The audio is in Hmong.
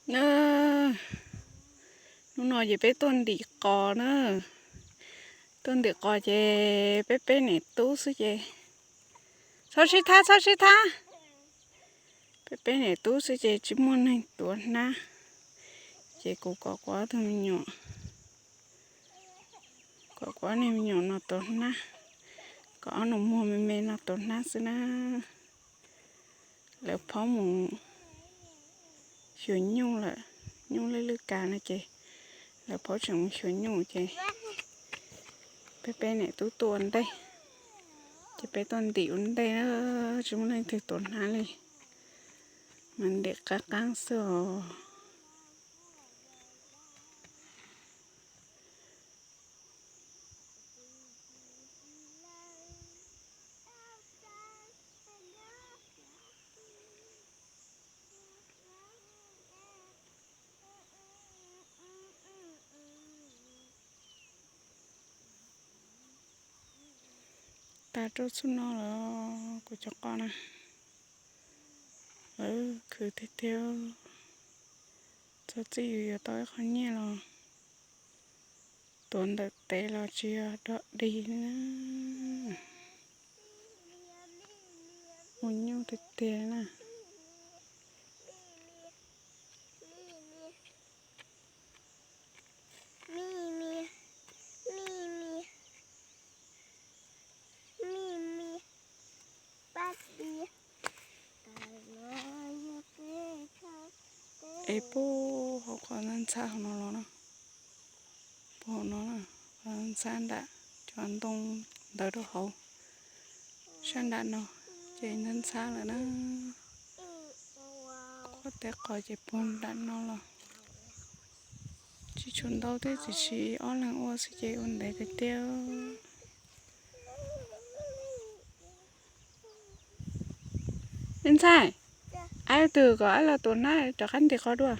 Na, hnub no ces peb tuaj ntim qos na. Tuaj ntim qos ces peb peb niam tub xwb ces, txhob sib thab, txhob sib thab. Peb peb niam tub xwb ces tsis muaj neeg tuav hnab, ces kuv kom kuv ob tug me nyuam, kom kuv ob niag me nyuam no tuav hnab, kom ob nus muag me me no tuav hnab xwb na. Lawv phob mus xyuas nyuj lawm, nyuj lwj lwj kas no ces lawv phob tseem mus xyuas nyuj ces peb peb niam tub tuaj ua ntej, ces peb tuaj ntim ua ntej na, tsis muaj leej twg tuav hnab li, mas ntim qab qab xwb os. Tas rau txhua no lawm, kuv cov qos na, lawv khwv tiag tiag. Txog txij yus yuav tau ib qho nyiaj los tuav ntawm tes los tsis yog dog dig na. Ua nyuj tiag tiag na. Es puag hauv qhov ntxhab ntxhab hauv no los na, puag hauv no, qhov ntxhab nram cov ntoo ntawd rau hauv, sab nram no ces ntxhab ntxhab lawm na. Kuv tej qos ces puag nram no los tsis tshua ntau thiab, tiam sis ob leeg ua xwb ces ua ntev tiag tiag. Ntxhais, ab twg kom ab los tuav hnab rov qab ntim qos dua.